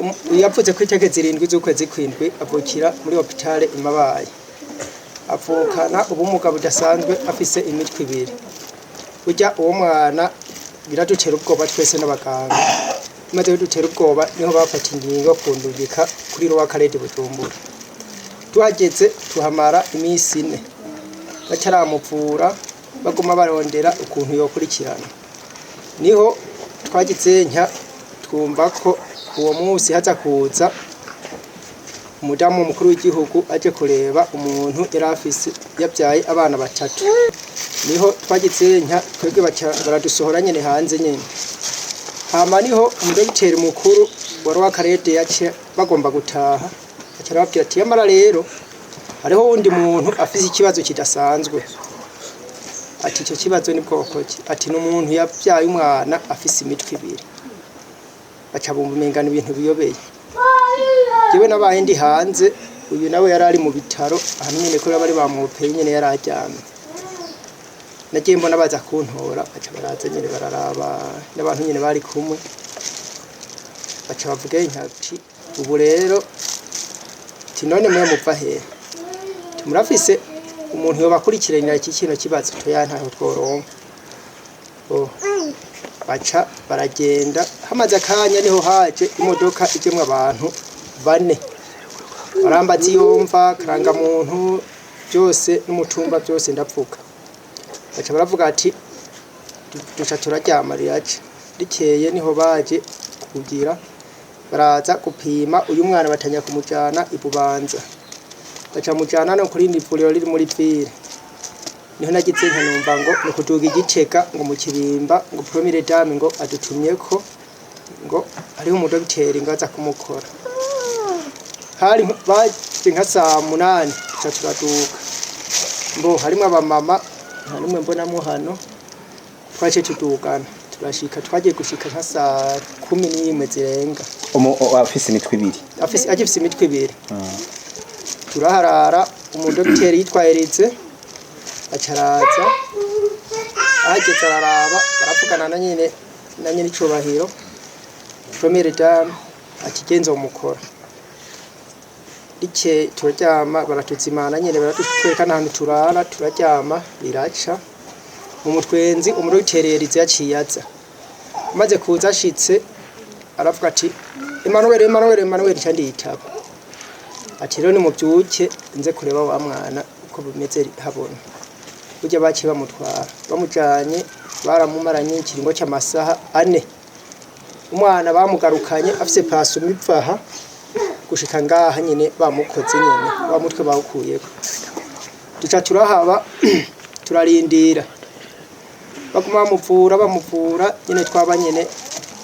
Yavutse ku itariki 7 z'ukwezi kw'indwi, avukira muri hopitale i Mabayi. Avukana ubumuga budasanzwe, afise imitwe ibiri. Burya uwo mwana biradutera ubwoba twese n'abaganga. Maze bidutera ubwoba, niho bafata ingingo kundungika kuri Roi Khaled Bujumbura. Tuhageze tuhamara iminsi 4 bataramuvura, baguma barondera ukuntu yokurikirana. Niho twagize nka twumva ko uwo munsi haza kuza umudamu mukuru w'igihugu aje kureba umuntu yari afise yabyaye abana batatu. Niho twagize nka twebwe baca baradusohora nyene hanze nyene. Hama niho umudogiteri mukuru wa Roi Khaled yace bagomba gutaha, aca arababwira ati: "Yamara rero hariho wundi muntu afise ikibazo kidasanzwe." Ati: "Icyo kibazo ni bwoko ki?" Ati: "Ni umuntu yabyaye umwana afise imitwe ibiri." Baca bumva umenga ni ibintu biyobeye. Jewe nabaye ndi hanze, uyu nawe yari ari mu bitaro ahantu nyene ko bari bamwopeye nyene, yari aryamye. Nagiye mbona baza kuntora, baca baraza nyene bararaba n'abantu nyene bari kumwe, baca bavuga ati: "Ubu rero," ati: "none mwe muva hehe?" Ati: "Murafise umuntu yobakurikiranira iki kino kibazo?" Toya, ntaho tworonka. Oh. Baca baragenda. Hamaze akanya niho haje imodoka ijemwo abantu bane, barambaza iyo mva, karangamuntu byose n'umutumba byose, ndavuga. Baca baravuga ati duca turaryama, riraca. Rikeye niho baje kugira baraza gupima uyu mwana, batanya kumujana i Bubanza, baca mujana no kuri ivuriro riri muri ville. Niho nagize nka numva ngo ni kuduga igitega, ngo mu Kibimba, ngo première dame ngo adutumyeko, ngo hariho umudogiteri ngo aza kumukora. Hari baje nka saa 8, tuca turaduka. Mbo harimwo abamama, nta n'umwe mbonamo hano. Twaciye tudugana turashika, twagiye gushika nka saa 11 zirenga. Afise imitwe ibiri? Afise, agifise imitwe ibiri. Turaharara. Umudogiteri yitwa Erize acaraza, ahageze araraba, baravugana na nyene icubahiro première dame, ati: "Genza umukora." Rike turaryama, baratuzimana nyene, baratwereka n'ahantu turara, turaryama riraca. Mu mutwenzi umudogiteri Erize yaciye aza. Amaze kuza, ashitse aravuga ati: "Emmanuel, Emmanuel, Emmanuel!" Nca ndiyitaba. Ati: "Rero nimubyuke nze kureba wa mwana uko bimeze." Habona burya baciye bamutwara, bamujanye baramumaranye ikiringo cy'amasaha 4. Umwana bamugarukanye afise pasuma ivaha gushika ngaha nyene, bamukoze nyene wa mutwe bawukuyeko. Duca turahaba, turarindira, baguma bamuvura, bamuvura nyene. Twaba nyene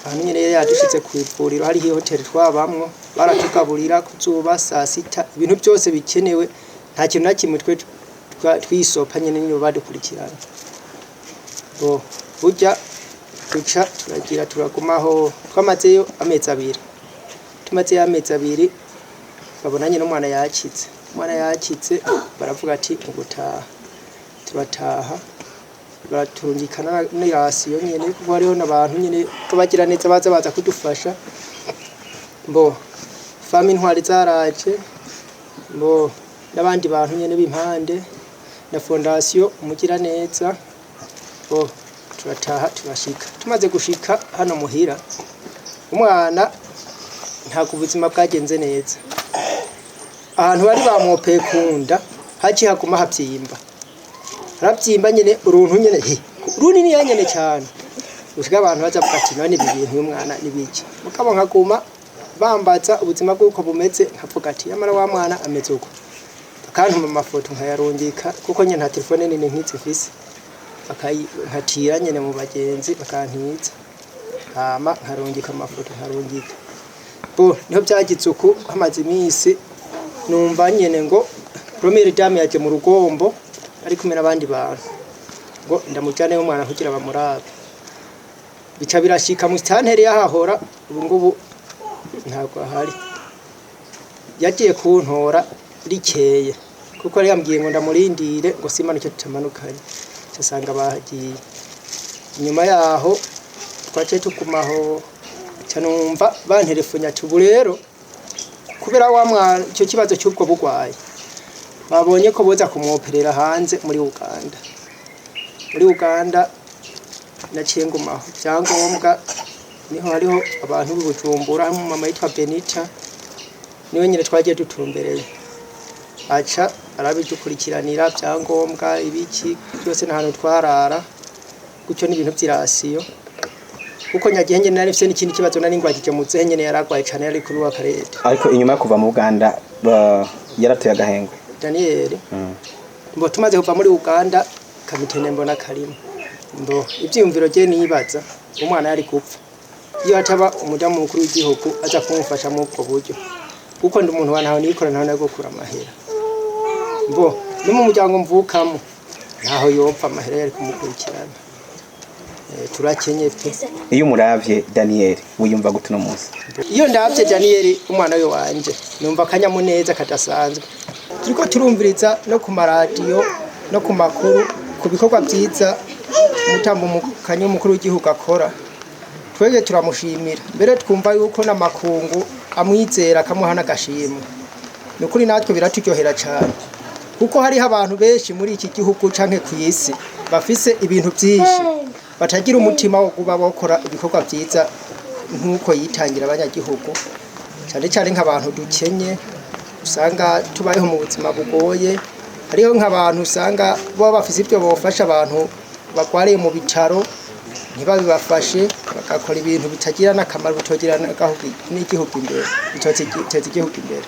ahantu nyene yari yadushize ku ivuriro, hariho ihoteli twabamwo, baratugaburira ku zuba, saa sita, ibintu byose bikenewe, nta kintu na kimwe twe twisopa nyene, niyo badukurikirana. Bo burya duca turagira turagumaho, twamazeyo amezi 2. Tumazeyo amezi 2, babona nyene umwana yakize. Umwana yakize, baravuga ati mu gutaha turataha, baraturungikana n'irasiyo nyene, kuko hariho n'abantu nyene bagira neza baza baza kudufasha. Mbo fami intwari zaraje, mbo n'abandi bantu nyene b'impande na fondation umugira neza. Bo turataha, turashika. Tumaze gushika hano muhira, umwana ntabwo ubuzima bwagenze neza. Ahantu bari bamwopeye kunda haciye haguma havyimba, haravyimba nyene uruntu nyene he runini nyene cyane, gushika abantu baza bavuga ati: "None ibi bintu uyu mwana ni biki?" Mugabo nkaguma bambaza ubuzima bw'uko bumeze, nkavuga ati: "Yamara wa mwana ameze uko." Bakantuma amafoto nkayarungika, kuko nyene nta telefone nini nk'izi mfise. Nkatira nyene mu bagenzi bakantiza, hama nkarungika amafoto, nkarungika. Bo niho byagize uku. Hamaze iminsi numva nyene ngo première dame yaje mu Rugombo ari kumwe n'abandi bantu, ngo ndamujane umwana kugira bamurabe. Bica birashika mu stanteri yahahora, ubu ngubu ntabwo ahari. Yagiye kuntora rikeye, kuko yari yambwiye ngo ndamurindire, ngo simanuke tutamanukanye. Casanga bahagiye. Inyuma yaho twaciye tugumaho, Ca numva banterefonya ati ubu rero kubera wa mwana icyo kibazo cy'ubwo bugwayi, babonye ko boza kumwoperera hanze muri Uganda. Muri Uganda naciye ngumaho, ibyangombwa niho hariho abantu b'i Bujumbura, harimo mama yitwa Benita, niwe nyine twagiye dutumbereye, aca arabidukurikiranira byangombwa ibiki byose n'ahantu twarara gutyo n'ibintu by'irasiyo, kuko nyagihe nyene nari mfise n'ikindi kibazo, nari ngwagije muzehe nyene yaragwaye cane, yari kuri wa karete. Ariko inyuma yo kuva mu Uganda yaratoye agahengwe? Daniel mbo tumaze kuva muri Uganda kamitene mbona karimo mbo ivyiyumviro je nibaza umwana yari gupfa iyo hataba umudamu mukuru w'igihugu aza kumufasha muri ubwo buryo, kuko ndi umuntu wa ntaho nikora, ntaho nari gukura amahera, mbo no mu muryango mvukamo ntaho yopfa amahera yari kumukurikirana. Turakenye pe. Iyo umuravye Daniel wiyumva gute uno munsi? Iyo ndavye Daniel umwana we wanje numva akanyamuneza kadasanzwe. Turiko turumviriza no ku maradiyo no ku makuru ku bikorwa vyiza umutambukanyi w'umukuru w'igihugu akora, twebwe turamushimira, mbere twumva yuko n'amakungu amwizera akamuha n'agashimwe. Ni ukuri natwe biraturyohera cane, kuko hariho abantu benshi muri iki gihugu canke kw'isi bafise ibintu vyinshi batagira umutima wo kuba bakora ibikorwa vyiza nk'uko yitangira abanyagihugu, cyane cyane nk'abantu dukenye usanga tubayeho mu buzima bugoye. Hariho nk'abantu usanga baba bafise ibyo bofasha abantu bagwariye mu bitaro ntibabibafashe, bagakora ibintu bitagira n'akamaro, bitogira n'igihugu imbere, bitoteza igihugu imbere.